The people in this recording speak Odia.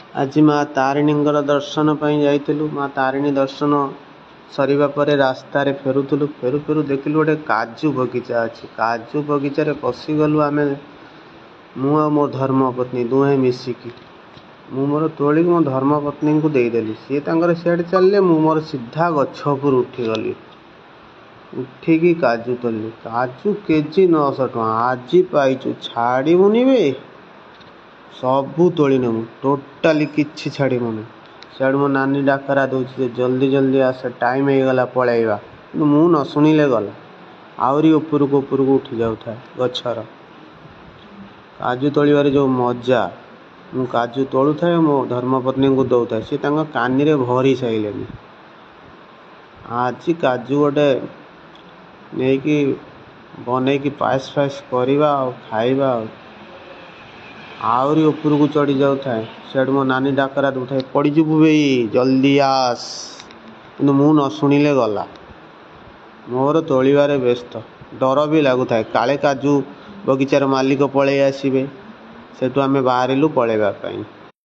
ଆଜି ମା ତାରିଣୀଙ୍କର ଦର୍ଶନ ପାଇଁ ଯାଇଥିଲୁ। ମା ତାରିଣୀ ଦର୍ଶନ ସରିବା ପରେ ରାସ୍ତାରେ ଫେରୁଥିଲୁ। ଫେରୁ ଫେରୁ ଦେଖିଲୁ ଗୋଟେ କାଜୁ ବଗିଚା ଅଛି। କାଜୁ ବଗିଚାରେ ପଶିଗଲୁ ଆମେ, ମୁଁ ଆଉ ମୋ ଧର୍ମପତ୍ନୀ ଦୁହେଁ ମିଶିକି। ମୁଁ ମୋର ତୋଳିକି ମୋ ଧର୍ମପତ୍ନୀଙ୍କୁ ଦେଇଦେଲି। ସିଏ ତାଙ୍କର ସିଆଡ଼େ ଚାଲିଲେ, ମୁଁ ମୋର ସିଧା ଗଛ ଉପରୁ ଉଠିଗଲି। ଉଠିକି କାଜୁ ତୋଳିଲି। କାଜୁ କେଜି 900 ଟଙ୍କା। ଆଜି ପାଇଛୁ, ଛାଡ଼ିବୁନି ବେ, ସବୁ ତୋଳି ନେବୁ, ଟୋଟାଲି କିଛି ଛାଡ଼ିବୁନି। ସିଆଡ଼ୁ ମୋ ନାନୀ ଡାକରା ଦେଉଛି ଯେ ଜଲ୍ଦି ଜଲ୍ଦି ଆସ, ଟାଇମ୍ ହେଇଗଲା, ପଳେଇବା। କିନ୍ତୁ ମୁଁ ନ ଶୁଣିଲେ ଗଲା, ଆହୁରି ଉପରକୁ ଉପରକୁ ଉଠି ଯାଉଥାଏ ଗଛର। କାଜୁ ତୋଳିବାରେ ଯେଉଁ ମଜା! ମୁଁ କାଜୁ ତୋଳୁଥାଏ, ମୋ ଧର୍ମପତ୍ନୀଙ୍କୁ ଦେଉଥାଏ, ସିଏ ତାଙ୍କ କାନିରେ ଭରି ସାରିଲେଣି। ଆଜି କାଜୁ ଗୋଟେ ନେଇକି ବନେଇକି ପାଏସ ଫାଏସ କରିବା ଆଉ ଖାଇବା। ଆଉ ଆହୁରି ଉପରକୁ ଚଢ଼ି ଯାଉଥାଏ। ସିଆଡ଼ୁ ମୋ ନାନୀ ଡାକରା ଦେଉଥାଏ, ପଡ଼ିଯିବୁ ବେଇ, ଜଲ୍ଦି ଆସ। କିନ୍ତୁ ମୁଁ ନ ଶୁଣିଲେ ଗଲା, ମୋର ତୋଳିବାରେ ବ୍ୟସ୍ତ। ଡର ବି ଲାଗୁଥାଏ, କାଳେ କାଜୁ ବଗିଚାର ମାଲିକ ପଳେଇ ଆସିବେ। ସେଠୁ ଆମେ ବାହାରିଲୁ ପଳେଇବା ପାଇଁ।